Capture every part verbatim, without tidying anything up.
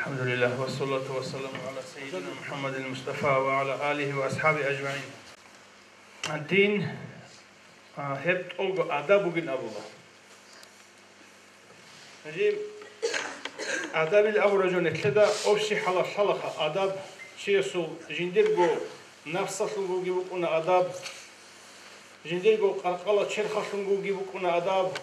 الحمد لله والصلاة والسلام على سيدنا محمد المصطفى وعلى آله وأصحابه أجمعين. Дин, а, гьеб тӀолго адаб бугин абула. Гьанже адабил абураб жо нилъеда общий хӀалалъ лъалаха. Адаб чиясул жиндирго напсалъулгун бугеб букӀуна адаб, жиндирго къаркъала черхалъулгун бугеб букӀуна адаб,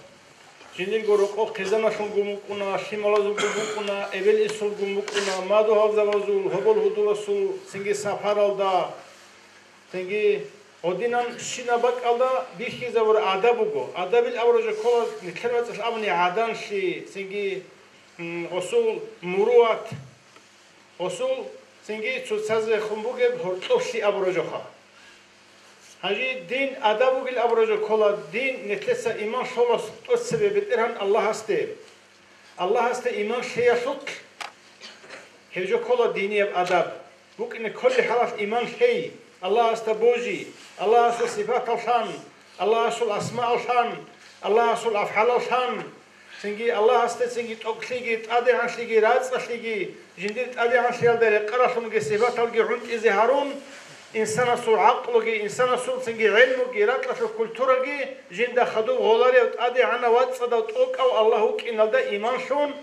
жиндирго рокъоб хъизаналъулгун букӀуна, лъималазулгун букӀуна, эбел-инсулгун букӀуна, мадугьалзабазул, гьобол-гьудуласул, цинги сапаралда, цинги гьодинан щинаб бакӀалда бихьизабураб адаб буго. Адабил абураб жо ккола нилъер мацӀалъ абуни гӀаданлъи, цинги, м, гъосул муруат, гъосул цинги цоцазехун бугеб гьоркьоблъи абураб жоха. Гьанже дин адаб бугин абураб жо ккола, дин нилъеца иман лъола тӀоцебе БетӀергьан Аллагьасде. Аллагьасде иман лъеялъулъ гьеб жо ккола динияб адаб. БукӀине кколеб хӀалалъ иман лъей, Аллагьасда божи, Аллагьасул сипатал лъан, Аллагьасул асмаал лъан, Аллагьасул афгӀалал лъан, цинги Аллагьасде цинги тӀокӀлъиги, тӀадегӀанлъиги, рацӀцӀалъиги, жиндир тӀадегӀанлъиялда рекъаралъунги сипаталги гӀунтӀизе гьарун, инсанасул гӀакълуги, инсанасул цинги гӀелмуги, ракьалъул культураги жинда хадуб гъоларев, тӀадегӀанав, вацӀцӀадав, тӀокӀав Аллагь вукӀиналда иман лъун,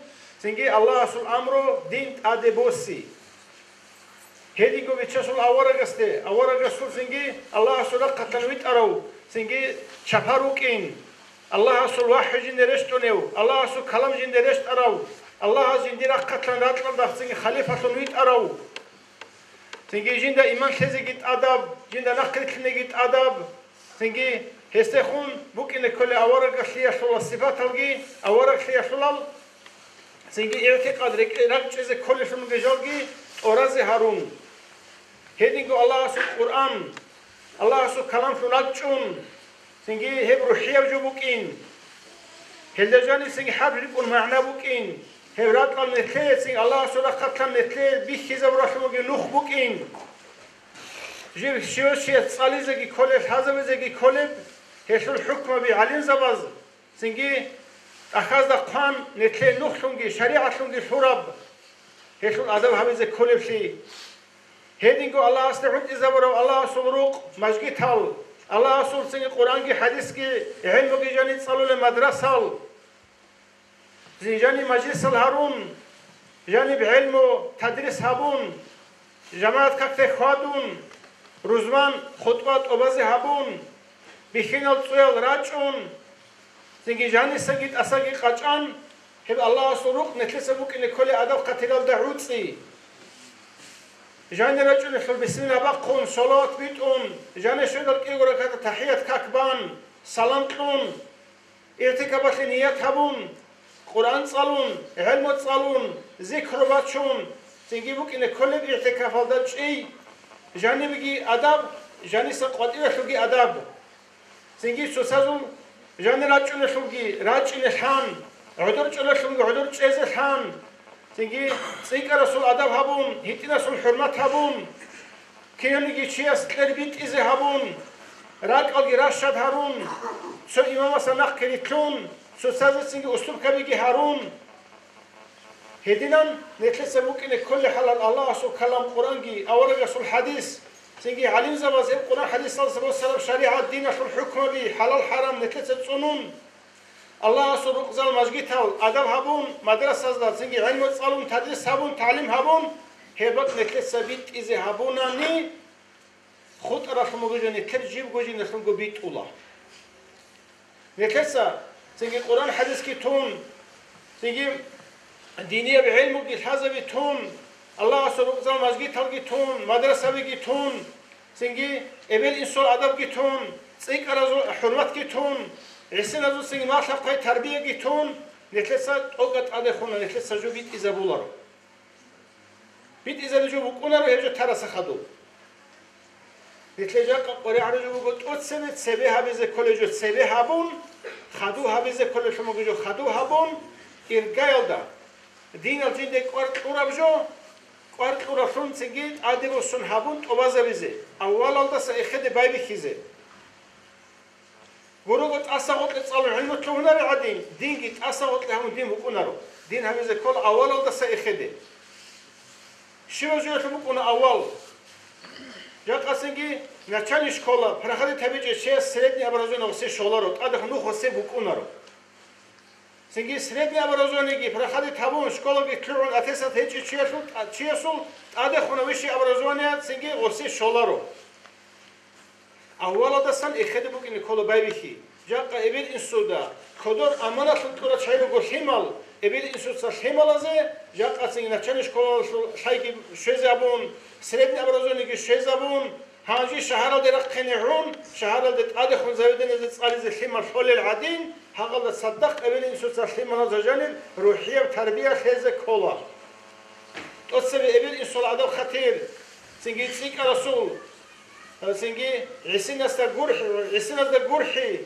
цинги Аллагьасул амру, дин тӀаде боси. Гьединго Бичасул аварагасде, аварагасул цинги Аллагьасул рахъалъан витӀарав, цинги чапар вукӀин, Аллагьасул вахӀю жинде рещтӀунев, Аллагьасул калам жинде рещтӀарав, Аллагьас жиндир рахъалъан ракьалда цинги халифалъун витӀарав, цинги жинда иман лъезеги тӀадаб, жинда нахърилълъинеги тӀадаб, цинги гьесдехун букӀине кколей авараглъиялъула сипаталги, авараглъиялъулал цинги игӀтикъад рекӀе-, ракӀчӀезе кколелъунги жалги тӀоразе гьарун. Гьединго Аллагьасул Къуръан, Аллагьасул каламлъун ракӀчӀун, цинги гьеб рухӀияб жо букӀин. Гьелда жанисеги хӀарп рикӀкӀун магӀна букӀин. Гьеб ракьал нилъее цин Аллагьасул рахъалъан нилъее бихьизабуралъун бугеб нух букӀин. Жив щив-щияс цӀализеги кколеб, лъазабизеги кколеб, гьелъул хӀукмаби гӀалимзабаз, цинги тӀахьазда хъван, нилъее нухлъунги шаригӀатлъунги лъураб, гьелъул адаб гьабизе кколеблъи. Гьединго Аллагьасде гӀунтӀизабураб Аллагьасул рукъ, мажгитал, Аллагьасул цинги Къуръанги хӀадисги, гӀелмуги жаниб цӀалулеб мадрасал, цин жаниб мажлисал гьарун, жаниб гӀелму тадрис гьабун, жамагӀат какде хьвадун, рузман хутӀба тӀубазе гьабун, бихьинал цӀуял рачӀун, цинги жанисаги тӀасаги къачӀан, гьеб Аллагьасул рукъ нилъеца букӀине кколей адаб-хъатиралда гӀуцӀи. Жанир рачӀунелъул бисмилла бахъун, салават битӀун, жанир щведал кӀиго ракагӀат тахӀият как бан, салам кьун, игӀтикафалъе ният гьабун, Къуръан цӀалун, гӀелму цӀалун, зикру бачун, цинги букӀине кколеб игӀтикафалда чӀей, жанибги адаб, жаниса къватӀивалъулги адаб. Цинги цоцазул жанир рачӀунелъулги рачӀине лъан, гӀодор чӀолелъулги гӀодор чӀезе лъан, цинги цӀикӀкӀарасул адаб гьабун, гьитӀинасул хӀурмат гьабун, кинавниги чияс кьер битӀизе гьабун, ракӀалги ращад гьарун, цо имамасда нахъе рилълъун, цоцазецинги уступкабиги гьарун. Гьединан нилъеца букӀине кколей хӀалал Аллагьасул калам Къуръанги аварагасул хӀадис, цинги гӀалимзабаз гьеб Къуръан хӀадисалдаса босараб шаригӀат диналъул хӀукмаби, хӀалал-хӀарам нилъеца цӀунун, Аллагьасул рукъзал мажгитал адаб гьабун, мадрасазда цинги гӀелму цӀалун, тадрис гьабун, тагӀлим гьабун, гьеб бакӀ нилъеца битӀизе гьабунани, хутӀаралъун бугеб жо нилъер жибго жиналъунго битӀула. Нилъеца цинги Къуръан хӀадисги тун, цинги динияб гӀелмуги лъазаби тун, Аллагьасул рукъзал мажгиталги тун, мадрасабиги тун, цинги эбел-инсул адабги тун, цӀикӀкӀаразул хӀурматги тун, гӀисиназул цинги малъа-хъвай тарбияги тун, нилъеца тӀокӀа тӀадехуна, нилъеца жо битӀизабуларо. БитӀизаби жо букӀунаро гьеб жо тараса хадуб. Нилъер жакъа къваригӀараб жо буго тӀоцебе цебе гьабизе кколеб жо цебе гьабун, хадув гьабизе кколеблъун буго жо хадув гьабун, иргаялда, динал жинде кӀвар кьураб жо, кӀвар кьураблъун цинги тӀаде босун гьабун тӀубазабизе, аввалалдаса эхеде байбихьизе. Гурого тӀаса гъоркье цӀалун гӀилму лъугьунарел гӀадин, динги тӀаса гъоркье гьабун дин букӀунаро. Дин гьабизе ккола авалалдаса эхеде. Щибаб жоялъул букӀуна авал. Жакъасинги начальный школа, проходить гьабичӀев чияс средний образование гъосе щоларо, тӀадехун нух гъосе букӀунаро. Цинги средний образованиеги проходить гьабун, школаги лъугӀун, аттестат гьечӀев чиясул, чиясул тӀадехун высшее образование цинги гъосе щоларо. Авалалдасан эхеде букӀине ккола байбихьи. Жакъа эбел-инсуда кодор аманатлъун кьурал чагӀи руго лъимал, эбел-инсуца лъималазе, жакъа цинги начальный школалъул лъайги щвезабун, средний образованиеги щвезабун, гьанже шагьаралде рахъине гӀун, шагьаралде тӀадехун заведениезе цӀализе лъимал лъолел гӀадин, гьагъалда цадахъ эбел-инсуца лъималазда жаниб рухӀияб тарбия лъезе ккола. ТӀоцебе эбел-инсул адаб-хатир, цинги цӀикӀкӀарасул, цинги гӀисинасда гурхӀи, гӀисиназда гурхӀи,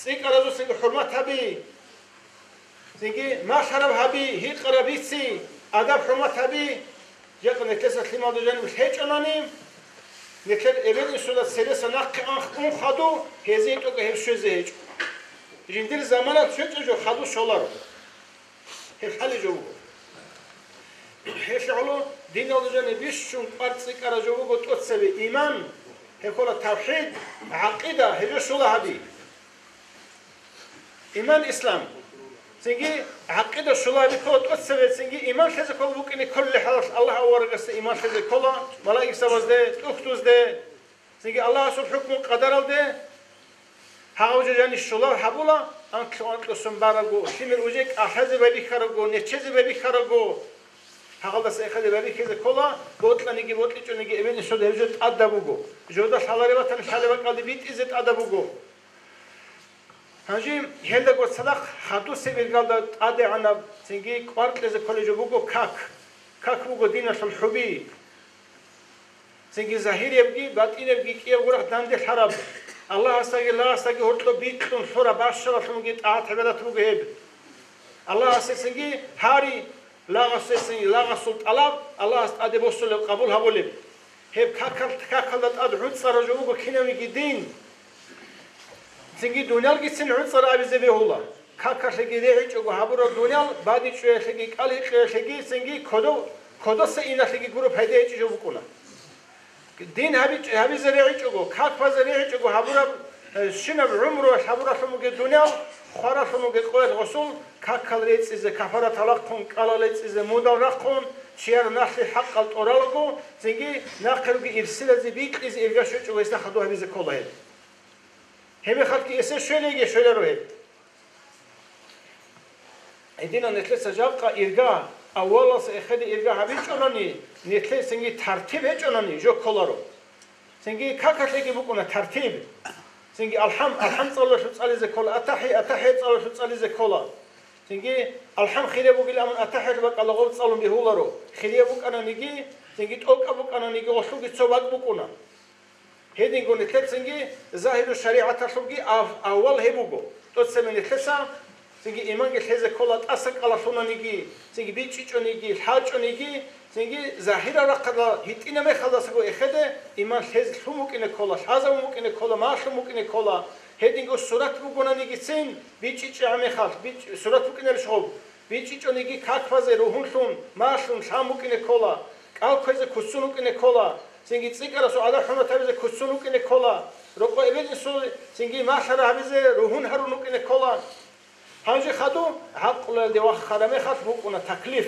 цӀикӀкӀаразул цинги хӀурмат гьаби, цинги малъараб гьаби, гьикъараб бици, адаб-хӀурмат гьаби, жакъа нилъеца лъималда жаниб лъечӀонани, нилъер эбел-инсуда цереса нахъе анх ун хадув, гьезие тӀокӀа гьеб щвезе гьечӀо. Жиндир заманалъ щвечӀеб жо хадув щоларо. Гьеб хӀалеб жо буго. Гьелъ гӀоло диналда жаниб бищун кӀвар цӀикӀкӀараб жо буго тӀоцебе иман, гьеб ккола тавхӀид, гӀакъида, гьеб жо щула гьаби. Иман, ислам. Цинги гӀакъида щула гьаби ккола тӀоцебе, цинги иман лъезе ккола букӀине кколеб хӀалалъ Аллагь аварагасда иман лъезе ккола, малаикзабазде, тӀухьдузде, цинги Аллагьасул хӀукму-къадаралде. Гьагъав жо жаниб щулав гьабула, анкьу-анкьусон бараго, лъимер уже кӀалъазе байбихьараго, нечезе байбихьараго. Гьагъалдаса эхеде байбихьизе ккола, бокьаниги бокьичӀониги эбел-инсуда гьеб жо тӀадаб буго. Жода лъалареб батани лъалеб бакӀалде битӀизе тӀадаб буго. Гьанже гьелдаго цадахъ хадусеб иргалда тӀадегӀанаб цинги кӀвар кьезе кколеб жо буго как. Как буго диналъул хӀуби. Цинги загьириябги батӀиниябги кӀиябго рахъ данде лъараб, Аллагьасдаги лагъасдаги гьоркьоб бикьун лъураб бащалалъунги тӀагӀат-гӀибадат буго гьеб. Аллагьасе цинги гьари, лагъасе цинги лагъасул тӀалаб Аллагьас тӀаде босулеб, къабул гьабулеб. Гьеб какал-, какалда тӀад гӀуцӀараб жо буго кинабниги дин. Цинги дуниялгицин гӀуцӀар абизе бегьула. Какалъеги регӀичӀого гьабураб дунял, бадибчӀвеялъеги кӀалгьекъеялъеги цинги кодов-, кодоса иналъеги гуреб пайда гьечӀеб жо букӀуна. Дин гьабичӀ-, гьабизе регӀичӀого, как базе регӀичӀого гьабураб, э, щинаб гӀумруялъ гьабуралъун бугеб дунял, хваралъун бугеб къоялъ гъосул какал рецӀизе, кафарат рахъун, кӀалал рецӀизе, мудал рахъун, чияр налъи хӀакъал тӀоралаго, цинги нахъе ругел ирсилазе бикьизе ирга щвечӀого гьесда хадув гьабизе ккола гьеб. Гьебмехалъги эсер щвелейги щвеларо гьеб. Гьединан нилъеца жакъа ирга, авалалса эхеде ирга гьабичӀонани, нилъее цинги тартиб гьечӀонани, жо кколаро. Цинги какалъеги букӀуна тартиб. Цинги алхӀам, алхӀам цӀалулъун цӀализе ккола, атахӀи, атахӀи цӀалулъун цӀализе ккола. Цинги алхӀам хирияб бугилан абун атахӀиялъул бакӀалда гъоб цӀалун бегьуларо. Хирияб букӀананиги, цинги тӀокӀаб букӀананиги гъолъулги цо бакӀ букӀуна. Гьединго нилъецинги загьиру шаригӀаталъулги ав-, авал гьеб буго. ТӀоцебе нилъеца цинги иманги лъезе ккола тӀаса кӀалалъунаниги, цинги бичӀчӀичӀониги, лъачӀониги, цинги загьирал рахъалда гьитӀина мехалдасаго эхеде иман лъезе лъун букӀине ккола, лъазабун букӀине ккола, малъун букӀине ккола. Гьединго сурат бугонанигицин бичӀчӀичӀеб мехалъ, бичӀ-, сурат букӀинарищ гъоб? БичӀчӀичӀониги как базе ругьунлъун, малъун лъан букӀине ккола, кӀал кквезе куццун вукӀине ккола, цинги цӀикӀкӀарасул гӀадаб-хӀурмат гьабизе куццун вукӀине ккола, рокъо эбел-инсул цинги малъараб гьабизе ругьун гьарун вукӀине ккола. Гьанже хадув гӀакълуялде вахараб мехалъ букӀуна таклиф.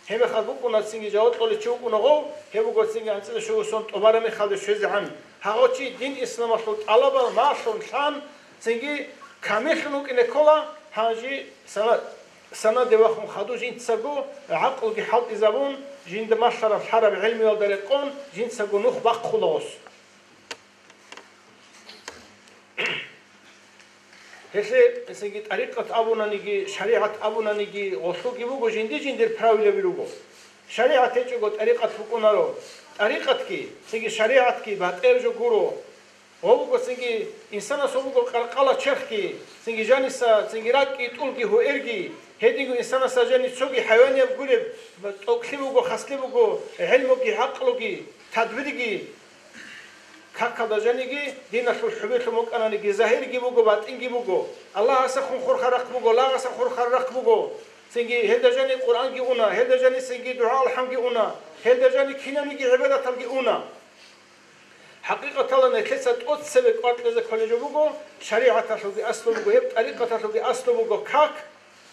Гьеб мехалъ букӀуна цинги жаваб кьолев чи вукӀуна гъов, гьеб буго цинги анцӀила щуго сон тӀубараб мехалде щвезегӀан. Гьагъав чи дин исламалъул тӀалабал малъун лъан, цинги камиллъун вукӀине ккола, гьанже сана-, Санаде вахун хадув жинцаго гӀакълуги хӀалтӀизабун, жинда малъараб лъараб гӀелмуялда рекъон, жинцаго нух бахъула гъос. Гьелъе, гьесенги тӀарикъат абунаниги, шаригӀат абунаниги, гъолъулги буго, жинди-жиндир правилаби руго. ШаригӀат гьечӀого тӀарикъат букӀунаро. ТӀарикъатги, цинги шаригӀатги батӀияб жо гуро. Гъов вуго цинги инсанас, гъов вуго къаркъала черхги, цинги жаниса, цинги ракӀги, тӀулги, гьуэрги. Гьединго инсанасда жани цоги хӀайванияб гуреб, тӀокӀлъи буго, хаслъи буго, гӀелмуги, гӀакълуги, тадбирги. Какалда жаниги диналъул хӀубилъун букӀананиги, загьирги буго, батӀинги буго. Аллагьасахун хурхараб рахъ буго, лагъасахун хурхараб рахъ буго. Цинги гьелда жани Къуръанги уна, гьелда жани цинги дугӀа-алхӀамги уна, гьелда жани кинабниги гӀибадаталги уна. ХӀакъикъаталда нилъеца тӀоцебе кӀвар кьезе кколеб жо буго, шаригӀаталъулги аслу буго, гьеб тӀарикъаталъулги аслу буго как,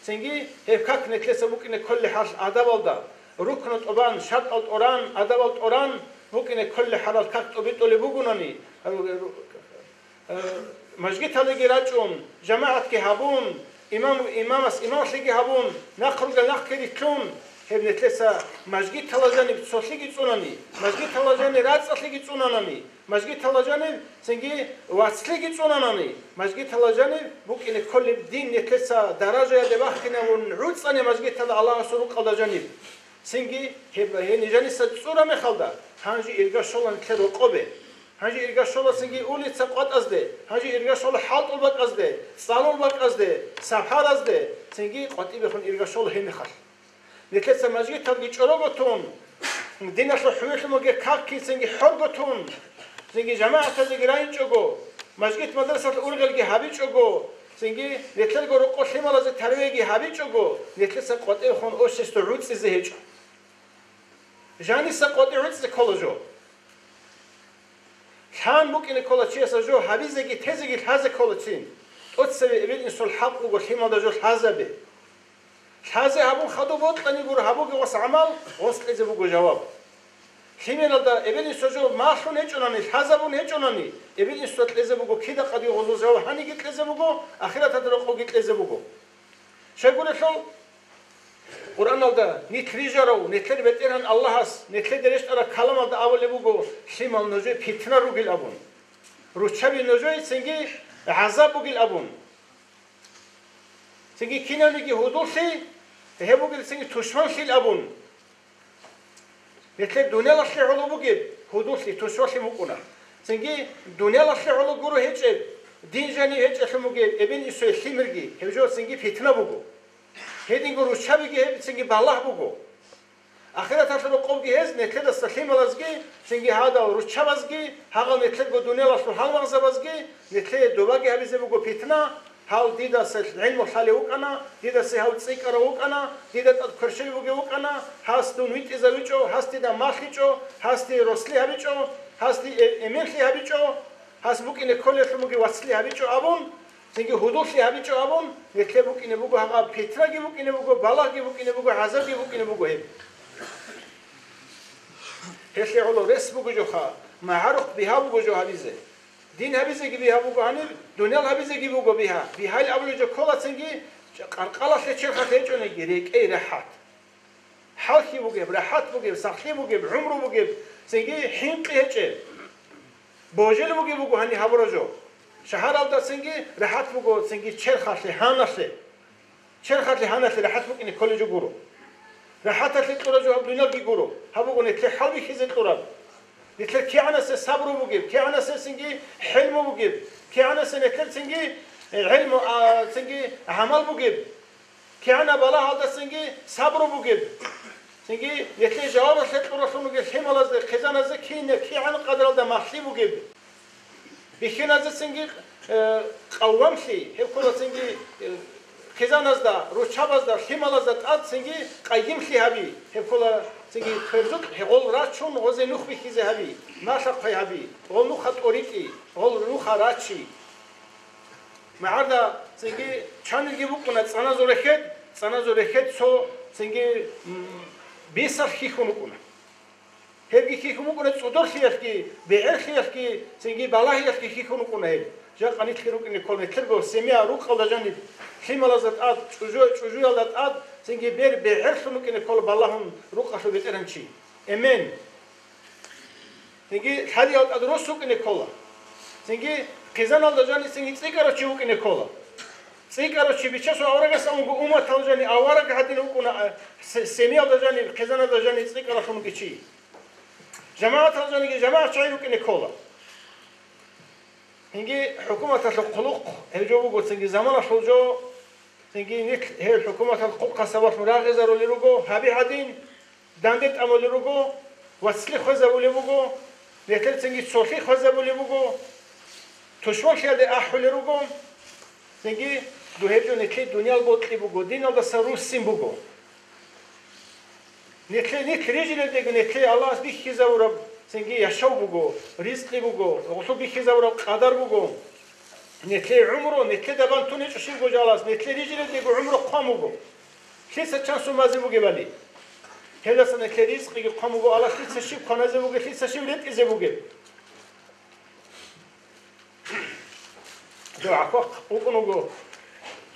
цинги гьеб как нилъеца букӀине кколеб хӀал адабалда, рукну тӀубан, шартӀал тӀуран, адабал тӀуран букӀине кколеб хӀалал как тӀубитӀулеб бугонани, Э, мажгиталиги рачӀун, жамагӀатги гьабун, имам, имамас имамлъиги гьабун, нахъ ругел нахъги рилълъун, гьеб нилъеца мажгитала жаниб цолъиги цӀунани, мажгитала жаниб рацӀцӀалъиги цӀунанани, мажгитала жаниб цинги вацлъиги цӀунанани, мажгитала жаниб букӀине кколеб дин нилъеца даражаялде бахинавун гӀуцӀани мажгитала Аллагьасул рукъалда жаниб. Цинги гьеб, гьениб жаниса цӀура мехалда, гьанже ирга щола нилъер рокъобе. Гьанже ирга щола цинги улица къватӀазде, гьанже ирга щола хӀалтӀул бакӀазде, цӀалул бакӀазде, сапаразде, цинги къватӀибехун ирга щола гьеб мехалъ. Нилъеца мажгиталги чӀорого тун, диналъул хӀуялъун бугеб какги цинги хӀорго тун, цинги жамагӀатазеги райинчӀого, мажгит-мадрасалъ ургъелги гьабичӀого, цинги нилъерго рокъо лъималазе тарбияги гьабичӀого, нилъеца къватӀибехун общество гӀуцӀизе гьечӀо. Жаниса къватӀи гӀуцӀи ккола жо. Лъан букӀине ккола чиясда жо гьабизеги тезеги лъазе кколецин. ТӀоцеве эбел-инсул хӀакъ буго лъималда жо лъазабе. Лъазе гьабун хадуб бокьани гуро гьабуге гъос гӀамал, гъос кьезе буго жаваб. Лъимералда эбел-инсул жо малъун гьечӀонани, лъазабун гьечӀонани, эбел-инсуда кьезе буго кида-къадги гъозул жаваб гьаниги кьезе буго, ахираталда рокъовги кьезе буго. Щайгурелъул, Къуръаналда нилъ рижарав, нилъер БетӀергьан Аллагьас, нилъеде рещтӀараб каламалда абулеб буго, лъимал нужее питна ругел абун. Руччаби нужее цинги гӀазаб бугел абун. Цинги кинавниги гьудуллъи, гьеб бугел цинги тушманлъил абун. Нилъер дуниялалъе гӀоло бугеб гьудуллъи тушманлъи букӀуна. Цинги дуниялалъе гӀоло гуро гьечӀеб, дин жанив гьечӀелъун бугеб эбел-инсуе лъимерги, гьеб жо цинги питна буго. Гьединго руччабиги гьеб цинги балагь буго. Ахираталъул рокъобги гьез нилъедаса лъималазги, цинги гьадал руччабазги, гьагъал нилъерго дуниялалъул гьалмагъзабазги, нилъее добаги гьабизе буго питна, гьав дидаса гӀилму лъалев вукӀана, дидасе гьав цӀикӀкӀарав вукӀана, дида тӀад кверщел бугев вукӀана, гьас дун витӀизавичӀо, гьас дида малъичӀо, гьасде рослъи гьабичӀо, гьасде э-, эменлъи гьабичӀо, гьас букӀине кколелъун бугев вацлъи гьабичӀо абун, цинги гьудуллъи гьабичӀо абун, гьелъе букӀине буго гьаб, питнаги букӀине буго, балагьги букӀине буго, гӀазабги букӀине буго гьеб. Гьелъие гӀоло рес буго жоха, магӀарухъ бигьа буго жо гьабизе. Дин гьабизеги бигьа буго гьаниб, дуниял гьабизеги буго бигьа. Бигьайил абулеб жо ккола цинги, къаркъалалъе черхалъ гьечӀониги, рекӀей рахӀат. ХӀалхьи бугеб, рахӀат бугеб, сахлъи бугеб, гӀумру бугеб, цинги хӀинкъи гьечӀеб. Божел бугеб буго гьаниб гьабураб жо. Шагьаралда цинги рахӀат буго, цинги черхалъе, гьаналъе. Черхалъе, гьаналъе рахӀат букӀине кколеб жо гуро. РахӀаталъе кьураб жо гьаб дуниялги гуро. Гьаб буго нилъер хӀалбихьизе кьураб. Нилъер кигӀанасеб сабру бугеб, кигӀанасеб цинги хӀилму бугеб, кигӀанасеб нилъер цинги, э, гӀилму, а, цинги гӀамал бугеб. КигӀана балагьалдасанги сабру бугеб. Цинги нилъее жавабалъе кьуралъун ругел лъималазда, хъизаназда кинаб кигӀан къадаралда малъи бугеб. Бихьиназда цинги, э, къаввамлъи, гьеб ккола цинги, э, хъизаназда, руччабазда, лъималазда тӀад цинги къайимлъи гьаби, гьеб ккола цинги кверзукь гъол рачун, гъозе нух бихьизе гьаби, малъа-хъвай гьаби, гъол нуха тӀоритӀи, гъол нуха рачи. МагӀарда цинги чанилги букӀуна цӀаназул рехьед, цӀаназул рехьед цо цинги, м, бесалъ хьихьун рукӀуна. Гьебги хьихьун букӀуна цӀодорлъиялъги, бегӀерлъиялъги, цинги балагьиялъги хьихьун рукӀуна гьеб. Жакъа нилъги рукӀине ккола, нилъерго семья рукъалда жаниб, лъималазда тӀад, чӀужу-, чӀужуялда тӀад, цинги бер бегӀерлъун рукӀине ккола балагьун рукъалъул бетӀеран чи. Эмен. Цинги лъадиял тӀад рос вукӀине ккола. Цинги хъизаналда жани цинги цӀикӀкӀарав чи вукӀине ккола. ЦӀикӀкӀарав чи бичасул аварагас авунго умматал жани авараг гьадин вукӀуна, а, се-, семиялда жани, хъизаналда жани цӀикӀкӀаралъун вугев чи. ЖамагӀатал жаниги жамагӀат чагӀи вукӀине ккола. Цинги хӀукуматалъул хъулухъ гьеб жо буго, цинги заманалъул жо, цинги нилъ гьеб хӀукуматалъул хъулухъасда валъун рагъизарулел руго, гьаби гьадин, данде тӀамулел руго, вацлъи хвезабулеб буго, нилъер цинги цолъи хвезабулеб буго, тушманлъиялде ахӀулел руго, цинги Дугьеб жо нилъее дуниял бокьи буго, диналдаса руссин буго. Нилъе-, нилъ рижарелдего нилъее Аллагьас бихьизабураб цинги яшав буго, ризкъи буго, гъулъу бихьизабураб къадар буго. Нилъее гӀумру, нилъеда бан тун гьечӀо щибго жалас, нилъе рижарелдего гӀумру хъван буго. Лъица чан сумазе бугебали? Гьелдаса нилъе ризкъиги хъван буго, Аллагь лъица щиб кваназе бугеб, лъица щиб ретӀизе бугеб. Дов гӀахьвахъ вукӀун вуго.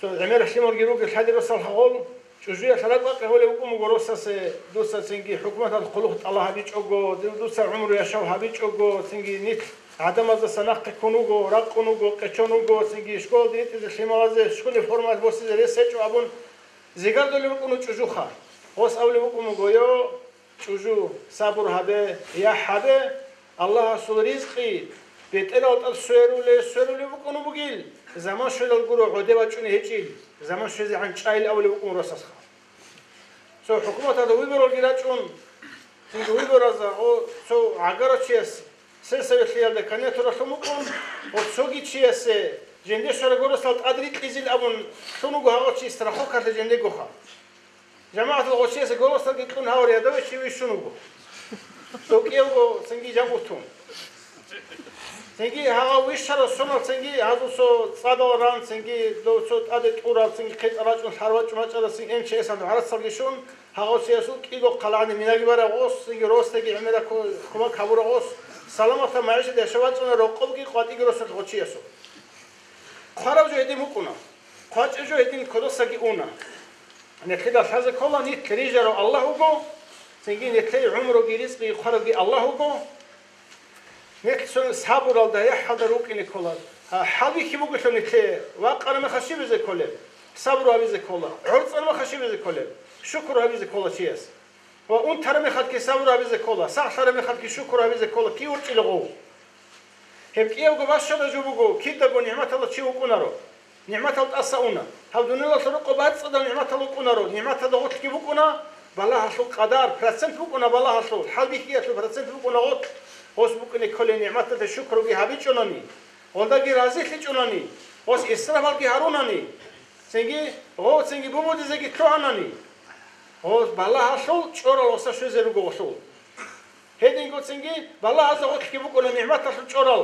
Цо гӀемер лъималги ругел лъади росал гъол, чӀужуялъ ракӀ-ракӀ гьолев вукӀун вуго росасе, дуца цинги хӀукуматалъ хъулухъ тӀала гьабичӀого, ду-, дуца гӀумру яшав гьабичӀого, цинги нилъ гӀадамаздаса нахъе ккун вуго, ракъун вуго, къечон вуго, цинги школалде ритӀизе лъималазе щуни формаялъ босизе рес гьечӀо абун, зигардулев вукӀун вуго чӀужуха. Гъос абулев вукӀун вуго, йо, чӀужу, сабур гьабе, яхӀ гьабе, Аллагьасул ризкъи бетӀерал тӀад сверуле-, сверулеб букӀун бугил, заман щвелал гуро гӀодев вачӀуней гьечӀил, заман щвезегӀан чӀайил абулеб букӀун росасха. Цо хӀукуматалда выборалги рачӀун, цинги выборазда гъо-, цо гӀагарав чияс сельсоветлъиялда кандидатура лъун букӀун, гъо цоги чиясе жинде щвараб горасал тӀад рикьизил абун лъун вуго гьав чи страховкалъе жиндегоха. ЖамагӀатал гъочиясе горасалги кьун гьавар ядаве чи вищун вуго. Дов кӀиявго цинги жагьуртун. Цинги гьагъав вищарав сонал цинги гьазул цо цӀадал ран, цинги дов цо тӀаде тӀурав, цинги хъетӀа рачӀун, лъар вачӀун вачӀарав цин М Ч С-ан гӀарацалги щун, гьагъав чиясул кӀиго хъалгӀани минаги барагъос, цинги росдаги гӀемераб ко-, кумак гьабурагъос, саламатаб магӀишат яшав вачӀуна рокъобги къватӀиги росулъ гъочиясул. Хъвараб жо гьедин букӀуна. ХъвачӀеб жо гьедин кодосаги уна. Нилъеда лъазе ккола, нилъ рижарав Аллагь вуго, цинги нилъее гӀумруги ризкъиги хъваравги Аллагь вуго. Нилъ цо сабуралда, яхӀалда рукӀине ккола. Гьа, хӀалбихьи бугелъул нилъее, вакъараб мехалъ щиб гьабизе кколеб? Сабру гьабизе ккола. ГӀорцӀараб мехалъ щиб гьабизе кколеб? Шукру гьабизе ккола чияс. Ва унтараб мехалъги сабру гьабизе ккола, сахлъараб мехалъги шукру гьабизе ккола, кив урчӀила гъов? Гьеб кӀиявго бащада жо буго, кидаго нигӀматалда чи вукӀунаро. НигӀматал тӀаса уна. Гьаб дуниялалъул рукъо бацӀцӀадаб нигӀматал вукӀунаро, нигӀматалда гъорлъги букӀуна, балагьалъул къадар, процент букӀуна балагьалъул, хӀалбихьиялъул процент букӀуна гъорлъ. Гъос букӀине кколей нигӀматалъе шукруги гьабичӀонани, гъолдаги разилъичӀонани, гъос исрафалги гьарунани, цинги гъов цинги бубудизеги лъугьанани, гъос балагьалъул чӀорал гъоса щвезе руго гъолъул. Гьединго цинги балагьазда гъорлъги букӀуна нигӀматалъул чӀорал.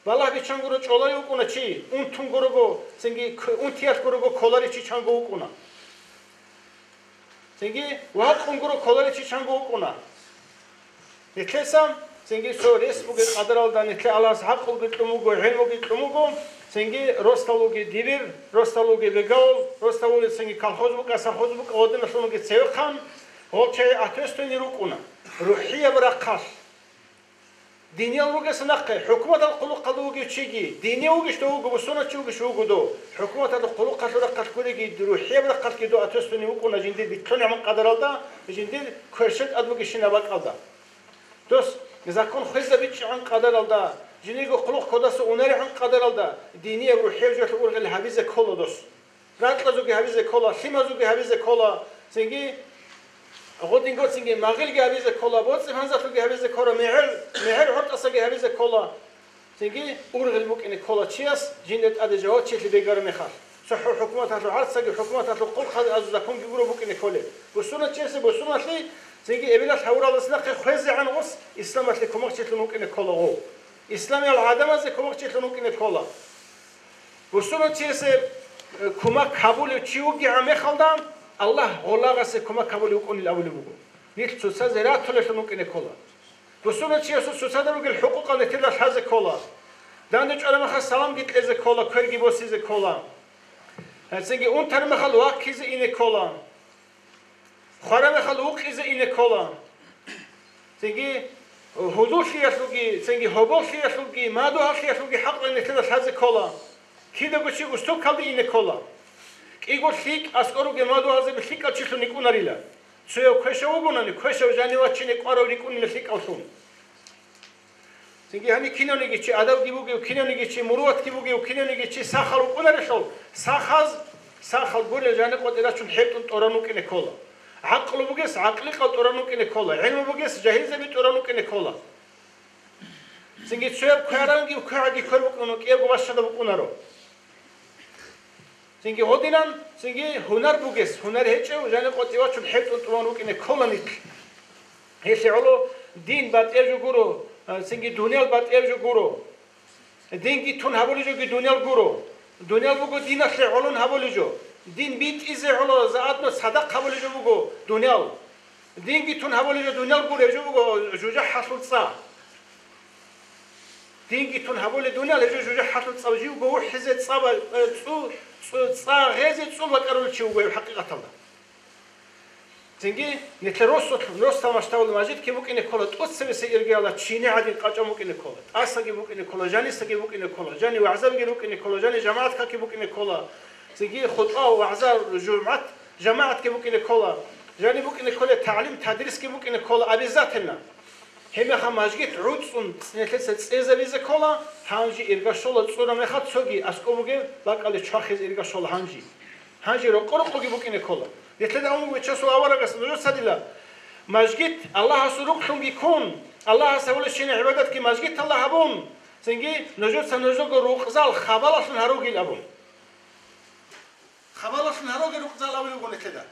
Балагь биччан гуро чӀолай вукӀуна чи, унтун гурого, цинги к-, унтиялъ гурого кколарев чи чанго вукӀуна. Цинги вакъун гуро кколарев чи чанго вукӀуна. Нилъеца цинги цо рес бугеб къадаралда нилъе Аллагьас гӀакълуги кьун буго, гӀелмуги кьун буго, цинги росдал вугев дибир, росдал вугев бегавул, росдал вугев цинги колхоз букӀа, совхоз букӀа, гъодиналъун вугев цевехъан, гъол чагӀи ответственный рукӀуна. РухӀияб рахъалъ. Диниял ругес нахъе, хӀукуматалъ хъулухъалда вугев чиги, динияв вугищ дов вуго, бусурбанчи вугищ вуго дов, хӀукуматалъ хъулухъалъул рахъалъ гуреги, рухӀияб рахъалъги дов ответственный вукӀуна жиндир битӀлъун гӀамал къадаралда, жиндир кверщел тӀад бугебщинаб бакӀалда. Дос, закон хвезабичӀчӀигӀан къадаралда, жиндирго хъулухъ кодаса унаригӀан къадаралда, динияб рухӀияб жоялъул ургъел гьабизе ккола дос. Ракьазулги гьабизе ккола, лъимазулги гьабизе ккола, цинги гъодинго цинги магъилги гьабизе ккола, боцӀи-панзалъулги гьабизе ккола, мегӀер, мегӀер гӀортӀасаги гьабизе ккола. Цинги ургъел букӀине ккола чияс, жинда тӀаде жавабчилъи бегара мехалъ. ЦохӀо хӀукуматалъул гӀарцаги, хӀукуматалъул хъулухъазе азу законги гуро букӀине кколеб. Бусурбанчиясе бусурбанлъи, цинги эбелалъ гьавуралдаса нахъе хвезегӀан гъос исламалъе кумакчилъун вукӀине ккола гъов. Исламиял гӀадамазе кумакчилъун вукӀине ккола. Бусурбанчиясе, э, кумак гьабулев чи вугегӀан мехалда, Аллагь гъолагъасе кумак гьабулев вукӀунил абулеб буго. Нилъ цоцазе ратулелъун вукӀине ккола. Бусурбанчиясул цоцазда ругел хӀукъукъал нилъеда лъазе ккола. Данде чӀвараб мехалъ саламги кьезе ккола, кверги босизе ккола. Гьецинги унтараб мехалъ ваккизе ине ккола. Хвараб мехалъ вукъизе ине ккола. Цинги гьудуллъиялъулги, цинги гьоболлъиялъулги, мадугьаллъиялъулги хӀакълъи нилъеда лъазе ккола. Кидаго чи устукалде ине ккола. КӀиго лъикӀ аскӀор ругел мадугьалзаби лъикӀав чилъун рикӀкӀунарила. Цояв квешав вугонани, квешав жанив вачине кӀварав рикӀкӀунила лъикӀавлъун. Цинги гьаниб кинавниги чи адабги бугев, кинавниги чи муруватги бугев, кинавниги чи сахал вукӀунарелъул, сахаз, сахал гурел жаниб къватӀир рачун хӀетӀун тӀуран вукӀине ккола. ГӀакълу бугес гӀакъликъал тӀуран вукӀине ккола, гӀилму бугес жагьилзаби тӀуран вукӀине ккола. Цинги цояб кверанги квегӀаги квер букӀуна, кӀиябго бащада букӀунаро. Цинги гьодинан, цинги гьунар бугес, гьунар гьечӀев, жаниб къватӀивачун хӀетӀун тӀуван вукӀине ккола нилъ. Гьелъие гӀоло дин батӀияб жо гуро, цинги дуниял батӀияб жо гуро. Динги тун гьабулеб жоги дуниял гуро. Дуниял буго диналъе гӀолон гьабулеб жо. Дин битӀизе гӀоло заодно цадахъ гьабулеб жо буго дуниял. Динги тун гьабулеб жо дуниял гуро, гьеб жо буго жужахӀалъул цӀа. Динги тун гьабулеб дуниял, гьеб жо жужахӀалъул цӀа, живго вухӀизе цӀаба-, э, цӀу-, цӀу-, цӀа гъезе цӀул бакӀарулев чи вуго гьев хӀакъикъаталда. Цинги нилъер росулъ, росдал масштабалда мажгитги букӀине ккола, тӀоцебесеб иргаялда чини гӀадин къачӀан букӀине ккола, тӀасаги букӀине ккола, жанисаги букӀине ккола, жани вагӀзабиги букӀине ккола, жани жамагӀат какги букӀине ккола, цинги хутӀба, вагӀза, жумгӀат, жамагӀатги букӀине ккола, жани букӀине ккола, тагӀлим, тадрисги букӀине ккола обязательно. Гьебмехалъ мажгит гӀуцӀун нилъеца цӀезабизе ккола, гьанже ирга щола цӀура мехалъ цоги аскӀоб бугеб бакӀалде чвахизе ирга щола гьанже. Гьанже рокъо-рокъоги букӀине ккола. Нилъеда абун буго Бичасул аварагас нужеца дила: мажгит Аллагьасул рукълъунги ккун, Аллагьас гьабулебщинаб гӀибадатги мажгиталда гьабун, цинги нужеца нужего рукъзал хабалалъун гьаругил абун. Хабалалъун гьаруги рукъзал абулеб буго нилъеда.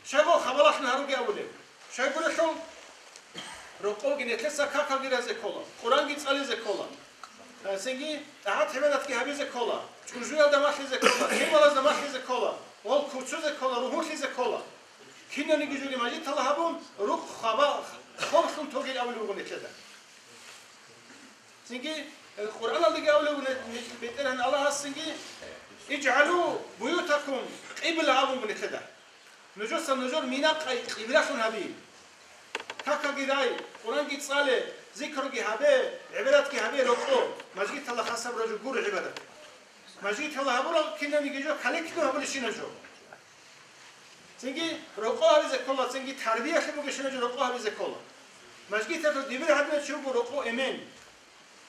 Щайго хабалалъун гьаруги абулеб? Щайгурелъул, рокъовги нилъеца какалги разе ккола, Къуранги цӀализе ккола, цинги тӀагӀат-гӀибадатги гьабизе ккола, чӀужуялда малъизе ккола, лъималазда малъизе ккола, гъол куцузе ккола, ругьунлъизе ккола. Кинаниги жоги мажгиталда гьабун, рукъ хаба-, хобалъун тогил абулеб буго нилъеда. Цинги, э, Къуръаналдаги абулеб буго нилъ БетӀергьан Аллагьас цинги: «ИжгӀалу буютакум къибла», абун буго нилъеда. Нужеца нужер мина-къай къиблалъун гьабе. Какаги рай, Къуранги цӀале, зикруги гьабе, гӀибадатги гьабе рокъо, мажгиталда хасаб рожо гуро гӀибадат. Мажгиталда гьабурал кинаниги жо, каликну гьабулебщина жо. Цинги рокъо гьабизе ккола, цинги тарбиялъе бугебщина жо рокъо гьабизе ккола. Мажгиталъул дибир гьадинав чи вуго рокъо эмен.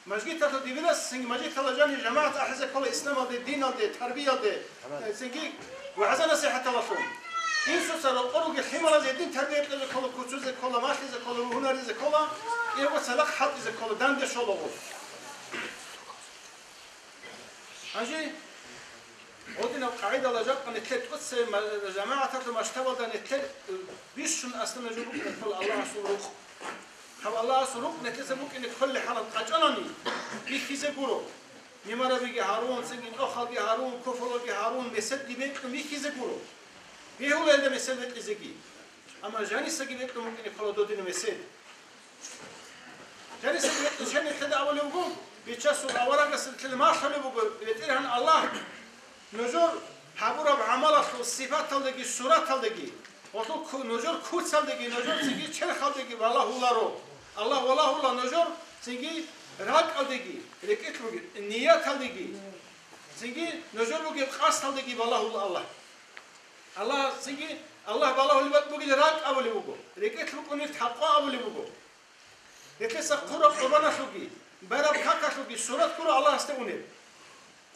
Мажгиталъул дибирас цинги мажгиталда жанир жамагӀат ахӀизе ккола исламалде, диналде, тарбиялде, э, цинги вагӀза-насихӀаталалъун. Инсуца рокъо ругел лъималазе гьедин тарбия кьезе ккола, куцузе ккола, малъизе ккола, ругьунаризе ккола, кӀиябго цадахъ хӀалтӀизе ккола, данде щолаго. Гьанже гьодинаб къагӀидала жакъа нилъер тӀоцебе ма-, жамагӀаталъул масштабалда нилъер, э, бищун аслана жо букӀине ккола Аллагьасул рукъ. Гьаб Аллагьасул рукъ нилъеца букӀине кколеб хӀалалъ къачӀанани, бихьизе гуро. Мемарабиги гьарун, цинги тӀохалги гьарун, куфулаги гьарун, меседги бекьун бихьизе гуро. Бегьула гьелда месед бекьизеги. Амма жанисаги бекьун букӀине ккола додина месед. Жанисаги бекьун, щай нилъеда абулеб буго, Бичасул аварагас нилъеда малъулеб буго, БетӀергьан Аллагь, нужер гьабураб гӀамалалъул сипаталдаги сураталдаги, гъолъул ку-, нужер куцалдаги, нужер цинги черхалдаги балагьуларо. Аллагь валагьула нужер цинги ракӀалдаги, рекӀелъ бугеб нияталдаги, цинги нужер бугеб къасдалдаги балагьула Аллагь. Аллагь цинги, Аллагь балагьулеб бакӀ бугел ракӀ абулеб буго, рекӀелъ букӀунел такъва абулеб буго. Гьелъеса хъураб къурбаналъулги, байраб какалъулги сурат гуро Аллагьасде унеб.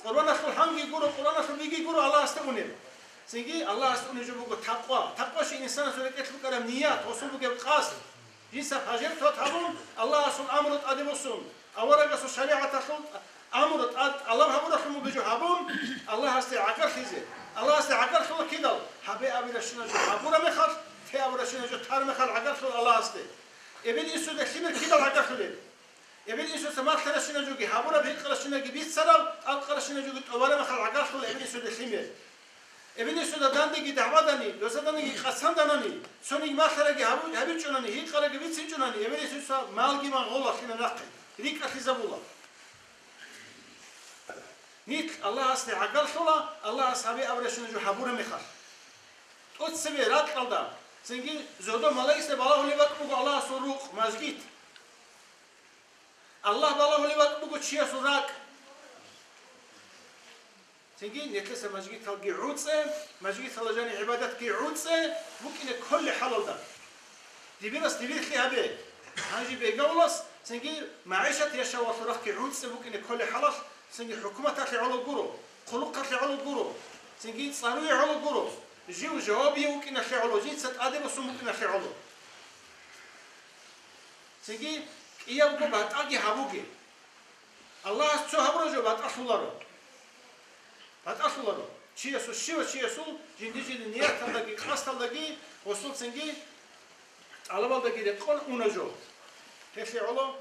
Къурбаналъул гьанги гуро, къурбаналъул биги гуро Аллагьасде унеб. Цинги Аллагьасде унеб жо буго такъва. Такъва щай? Инсанасул рекӀелъ букӀараб ният, гъосул бугеб къасд. Жинца пожертвовать гьабун, Аллагьасул амру тӀаде босун, аварагасул шаригӀаталъул амру тӀа-, тӀалаб гьабуралъун бугеб жо гьабун, Аллагьасде гӀагарлъизе. Аллагьасде гӀагарлъула кидал? Гьабе абурабщинаб жо гьабураб мехалъ, те абурабщинаб жо тар мехалъ гӀагарлъула Аллагьасде. Эбел-инсуда лъимер кидал гӀагарлъулеб? Эбел-инсуца малъарабщинаб жоги гьабураб, гьикъарабщинаги бицараб, тӀалкъарабщинаб жоги тӀубараб мехалъ гӀагарлъула эбел-инсуда лъимер. Эбел-инсуда дандеги дагӀбадани, досаданиги къацанданани, цониги малъараги гьабу-, гьабичӀунани, гьикъараги бицинчӀунани, эбел-инсуца малги магъула лъимер нахъе, рикӀкӀалъизабула. Нилъ Аллагьасде гӀагарлъула, Аллагьас гьабе абурабщинаб жо гьабураб мехалъ. ТӀоцебе ракьалда, цинги зодо малаикзда балагьулеб бакӀ буго Аллагьасул рукъ, мажгит. Аллагь балагьулеб бакӀ буго чиясул ракӀ. Цинги нилъеца мажгиталги гӀуцӀе, мажгиталда жанир гӀибадатги гӀуцӀе букӀине кколеб хӀалалда. Дибирас дибирлъи гьабе. Гьанже бегавулас цинги магӀишат яшавалъул рахъги гӀуцӀе букӀине кколеб хӀалалъ, цинги хӀукуматалъе гӀоло гуро, хъулухъалъе гӀоло гуро, цинги цӀаруе гӀоло гуро, жив жавабияв вукӀиналъе гӀоло, жинца тӀаде босун букӀиналъе гӀоло. Цинги кӀиябго батӀаги гьабуге. Аллагьас цо гьабураб жо батӀалъуларо. батӀалъуларо. Чиясул, щивав чиясул жинди-жинди нияталдаги, къасдалдаги, гъосул цинги тӀалабалдаги рекъон уна жо. Гьелъие гӀоло,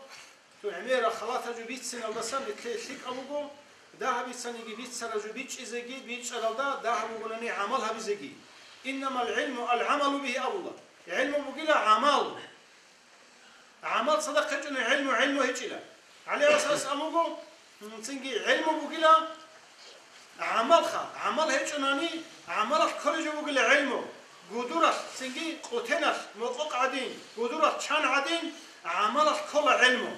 цо гӀемерал халатал жо бициналдасан нилъее лъикӀаб буго, дагьаб бицаниги бицараб жо бичӀчӀизеги, бичӀчӀаралда дагьаб бугонани гӀамал гьабизеги. Иннамал гӀилму ал-гӀамалу бигьи абула. ГӀилму бугила гӀамал. ГӀамал цадахъ гьечӀони гӀилму, гӀилму гьечӀила. ГӀали гӀисас абуго, цинги гӀилму бугила гӀамалха, гӀамал гьечӀонани, гӀамалалъ кколеб жо бугила гӀилму. Гудуралъ, цинги къутеналъ мокъокъ гӀадин, гудуралъ чан гӀадин, гӀамалалъ ккола гӀилму.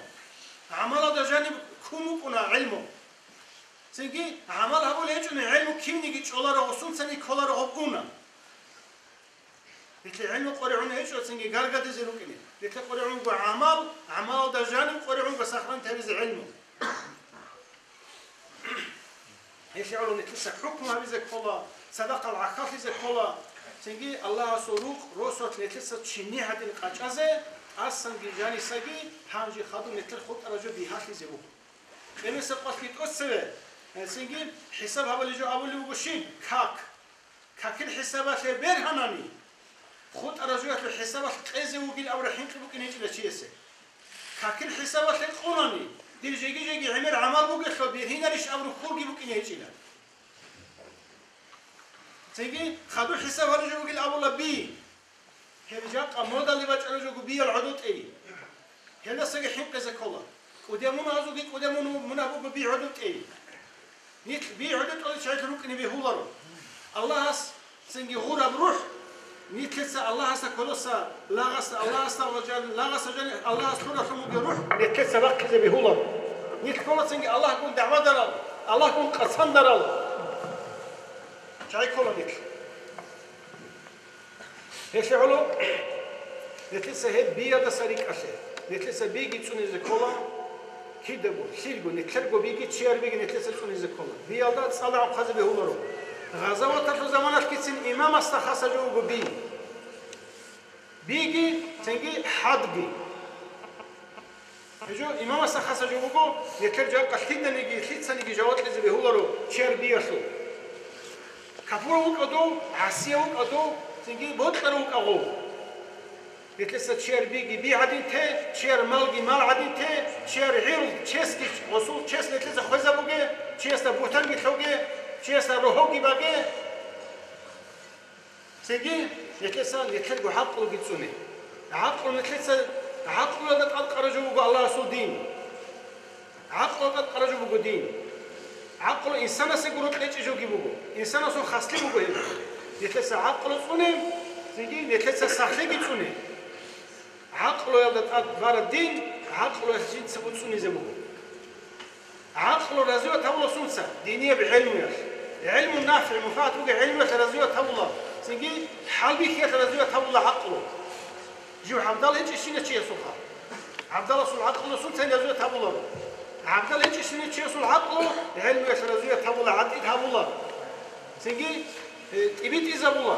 ГӀамалалда жаниб ккун букӀуна гӀилму. Цинги гӀамал гьабулеб гьечӀони гӀилму кинниги чӀоларо, гъосунцани кколаро гъоб уна. Нилъер гӀилму къваригӀун гьечӀо цинги гаргадизе рукӀине. Нилъер къваригӀунго гӀамал, гӀамалалда жаниб къваригӀунго сахлъан тавизе гӀилму. Гьелъие гӀоло нилъеца хӀукму гьабизе ккола, цадахъал гӀахьаллъизе ккола, цинги Аллагьасул рукъ росулъ нилъеца чини гьадин къачӀазе, тӀасанги жанисаги гьанже хадуб нилъер хутӀараб жо бигьалъизе буго. Къемесеб къоялъги тӀоцеве, э, цинги хӀисаб гьабулеб жо абулеб буго щиб? Как. Какил хӀисабалъе бергьанани, хутӀараб жоялъул хӀисабалъ къезе вугин абураб хӀинкъи букӀине гьечӀила чиясе. Какил хӀисабалъе къунани, дир жеги-жеги гӀемер гӀамал бугелъул бергьинарищ абураб хьулги букӀине гьечӀила. Цинги хадуб хӀисаб гьабулеб жо бугин абула би. Гьеб жакъа модалде бачӀараб жо буго биялъул гӀодов тӀей. Гьелдасаги хӀинкъизе ккола. КӀудиял мунагьазулги кӀудиял мун-, мунагь буго би гӀодов тӀей. Нилъ би гӀодов тӀолел чагӀилъ рукӀине бегьуларо. Аллагьас цинги гъураб рухӀ, нилъеца Аллагьасда кодоса лагъасда, Аллагьасда ва жан-, лагъасда жан-, Аллагьас лъуралъун бугеб рухӀ нилъеца бахъизе бегьуларо. Нилъ ккола цинги Аллагьгун дагӀбадарал, Аллагьгун къацандарал чагӀи ккола нилъ. Гьелъие гӀоло, нилъеца гьеб биялдаса рикӀкӀалъе, нилъеца биги цӀунизе ккола, кидаго, лъилго, нилъерго биги, чияр биги нилъеца цӀунизе ккола. Биялда цӀалда гӀухъазе бегьуларо. Гъазаваталъул заманалъгицин имамасда хасаб жо буго би. Биги, цинги хӀадги. Гьеб жо имамасда хасаб жо буго, нилъер жакъа лъиданиги, лъицаниги жаваб кьезе бегьуларо чияр биялъул. Капурав вукӀа дов, гӀасияв вукӀа дов, цинги бокьарав вукӀа гъов. Нилъеца чияр биги би гӀадин те, чияр малги мал гӀадин те, чияр гӀирд, чесги, гъосул чес нилъеца хвезабуге, чиясда бугьтанги лъоге, чиясда рогьобги баге. Цинги нилъеца нилъерго гӀакълуги цӀуне. ГӀакълу нилъеца, гӀакълуялда тӀадкъараб жо буго Аллагьасул дин. ГӀакълуялда тӀадкъараб жо буго дин. ГӀакълу инсанасе гуро кьечӀеб жоги буго. Инсанасул хаслъи буго гьеб. Нилъеца гӀакълу цӀуне, цинги нилъеца сахлъиги цӀуне. ГӀакълуялда тӀад бараб дин, гӀакълуялъ жинцаго цӀунизе буго. ГӀакълу развивать гьабула сунца? Динияб гӀелмуялъ. ГӀелму нафигӀ, мунпагӀат бугеб гӀелмуялъ развивать гьабула. Цинги хӀалбихьиялъ развивать гьабула гӀакълу. Жив гӀабдал гьечӀищина чиясулха. ГӀабдаласул гӀакълу сунцайин развивать гьабуларо? ГӀабдал гьечӀищина чиясул гӀакълу гӀелмуялъ развивать гьабула, гӀатӀид гьабула. Цинги, э, тӀибитӀизабула.